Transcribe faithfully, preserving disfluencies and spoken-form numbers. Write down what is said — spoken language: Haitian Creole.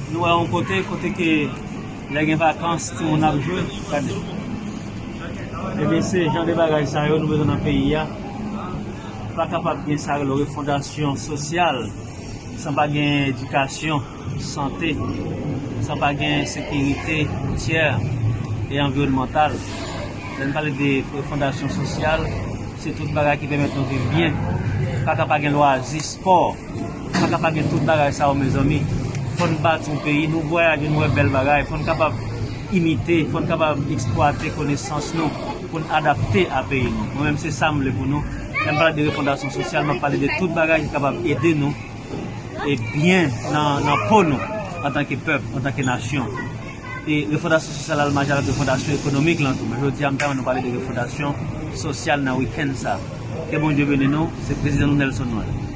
Nou wè yon kote, kote ke lè gen vakans, timoun ap jwe, gade. Ebyen, se jan de bagay sa yo nou bezwen nan peyi a. Pa kapab gen sa yo rele refondasyon sosyal san pa gen edikasyon, sante, san pa gen sekirite woutyè e anviwònmantal. Lè n pale de refondasyon sosyal, se tout bagay ki pèmèt nou viv byen. Pa ka pa gen lwazi, spò. Pa ka pa gen tout bagay sa yo, mezanmi. Fò n bati yon peyi, nou vwayaje, nou wè bèl bagay. Fò n kapab imite, fò n kapab eksplwate konesans nou pou n adapte a peyi nou. Mwen menm, se sa m vle pou nou. Lè m pale de refondasyon sosyal, m ap pale de tout bagay ki kapab ede nou e byen nan, nan po nou antanke pèp, antanke nasyon. E refondasyon sosyal la al mache avèk refondasyon ekonomik lan tou. Men jodi a, m ta renmen nou pale de refondasyon sosyal nan wikenn sa. Ke Bondye beni nou. Se prezidan nou, Nelson Noël.